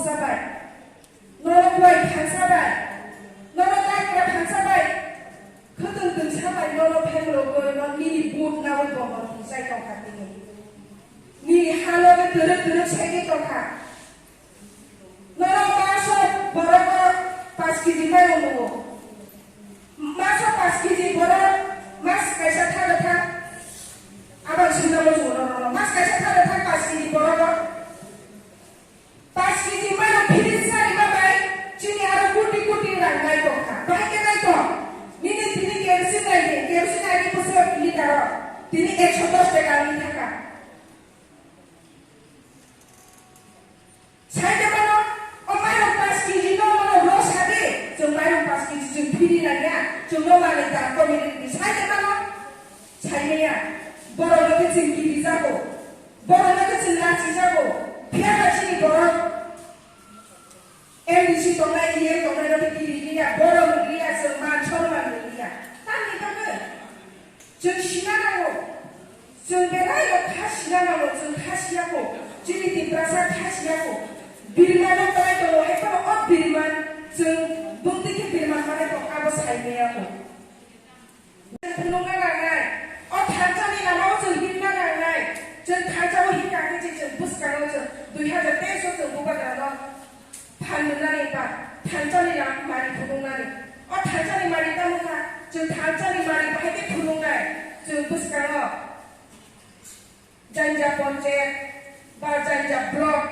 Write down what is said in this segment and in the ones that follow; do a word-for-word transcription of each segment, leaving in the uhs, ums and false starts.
Sabai, norok bai thansa bai, norok takra thansa bai, khwtwng twngsa bai norok phemrogwi no nini but nawi bomor twijai tongkha tini. Nini halogo twrwk twrwk saigwi tongkha. Norok maso borok paanch kg mairung nungo. Maso paanch kg borok mas kaisa thagwi thang. Abang swnamo chwng norok mas kaisa thagwi thang paanch kg borok. Paanch kg mairung phiri sari ma bai chini aro koti koti rang nai tongkha. Bahai khe nai tong. Nini tini kerosene nai di, kerosene nai di puso liter o. Tini ekso dos taka ni thaka. Saida mano, o mairung paanch kg no mano ro sadi, chwng mairung paanch kg chwng phiri nangya, chwng no manwi dam community ni saida mano, saimaya, borok no khe chwng kibi jago, borok no khe chwng lachi jago, phiya ba chini borok M D C tongnai, E M tongnai no khe kibi liya, borok no liya, chwng man sonman no liya, tamni bagwi. Chwng sina nango. Chwng belai rok kha sina nango, chwng kha siya ko. Chini Tiprasa kha siya ko. Birma no try tongo, hai phano o birma chwng bumtwi khe birma manai tong abo sai maya ko. Phunukna nangnai. O thansa ni lama o chwng himna nangnai. Chwng thansa o himka khe chwng bwskango chwng dui hazar teis o chwng bubagra no Phan nwngnani ba thansa ni lam mari phunuknani. O thansa ni mari tamo kha, chwng thansa ni mari bahai khe phunuknai. Chwng bwskango Janja Ponchayat ba Janja Block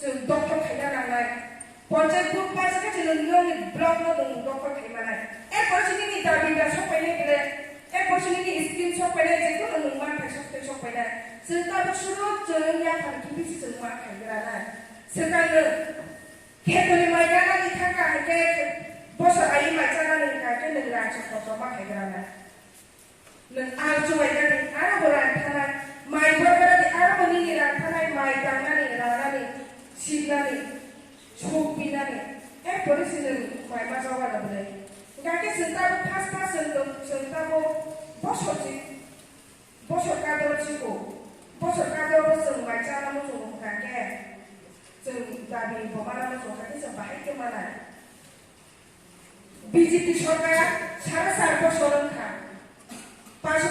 chwng dokhol khaina nangnai. Ponchayat group pass khe chwng nokni block no nwng dokhol khai manai. Erpor se nini dabi da sok painai bele, erpor se nini scheme sok painai, je kono nwng man khai sok tei sok painai. Chwng tabuk suru chwng yaphang kibisi chwng man khai granai. Swkang nwng. Khetoni mai ganani thangka hai khe, bosor ai mai chanani hwnkha khe nwng rang se kotorma khai granai. Nwng ang chubainani aro bo rang thanai, mai borganani aro bo nini rang thanai, mai tangnani, ranani, sibnani, suk pinani. Erpore se nwng mai ma choba rw bwlai. Hwnkha khe chwng tabuk phas phas chwng tong, chwng tabuk bosor si, bosor kadro chiko, bosor kadro bo chwng mai chana muchungo hwnkha khe chwng dabi bo mana muchung kha khe chwng bahai khe manai. B J P sorkar sara sar bosor wngkha. Pash